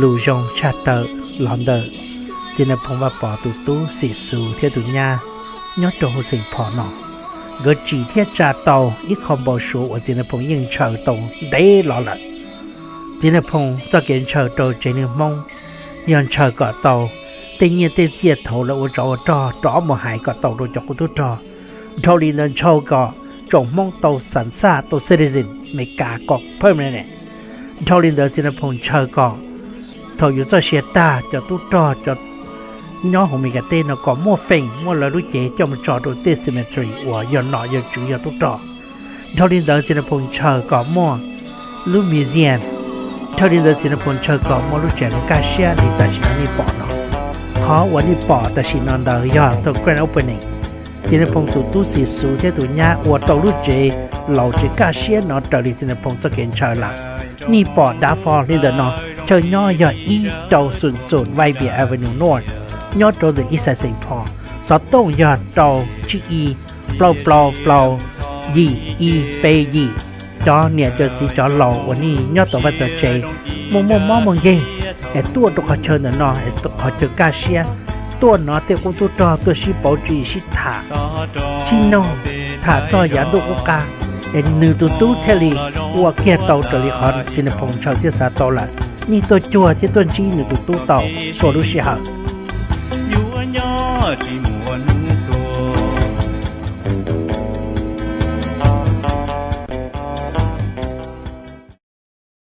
Lus zoo tshaj tawm los ntawm Txiv Nais Phoo Vaj Pov tus tub Xim Xus thiab tus nyab nyob rau hauv Xeem Phos no. Nkawd tsim thiab tsa tau ib qho npau suav uas Txiv Nais Phoo yeej ntshaw tau ntev los lawm. Txiv Nais Phoo txoj kev ntshaw rau tsev neeg Hmoob yog ntshaw kom tau tej nyiaj tej txiaj thaum lawv ua tsov ua rog rov mus hais kom tau rau cov qub tub rog. Dhau li ntawd ntshaw kom tsoom Hmoob tau xas xaj tau citizen Amelikas kom permanent. Dhau li ntawd Txiv Nais Phoo ntshaw kom thaum yus txoj sia tag cov tub rog cov nyob hauv Amelikas teb no kom muaj feem muaj lawv lub cev coj mus tso rau tej cemetery uas yog nom yog tswv yog tub rog. Dhau li ntawd Txiv Nais Phoo ntshaw kom muaj lub museum. Dhau li ntawd Txiv Nais Phoo ntshaw kom muaj lub tsev neeg kaj siab li tam sim no nej pom no. Qhov uas nej pom tam sim no ntawd yog tau grand opening. Txiv Nais Phoo tus tub Xim Xus thiab tus nyab ua tau lub tsev laus tsev kaj siab no raws li Txiv Nais Phoo txoj kev ntshaw lawm. Nej pom dav fo li ntawm no, chaw nyob yog ib rau xoom xoom Vipia Avenue North, nyob rau ntawm Eastside Saint Paul. Xov tooj yog rau tsib ib plaub plaub plaub yim ib peb yim. Cov niam cov txiv cov laus uas nej nyob tom vaj tom tsev, muaj muaj mob muaj nkeeg es tuaj rau qhov chaw ntawm no es qhov chaw kaj siab, tuaj nov tej qub tub rog tuaj sib pauv tswv yim sib tham, sib noog, tham txog yav ntuj qub qab, es nws tus tub thiaj li ua kiag tau raws li qhov Txiv Nais Phoo ntshaw thiab xav tau lawm. Nej tuaj cuag thiab tuaj ntsib nws tus tub tau txhua lub sij hawm. Yuav nyob tsis muaj hnub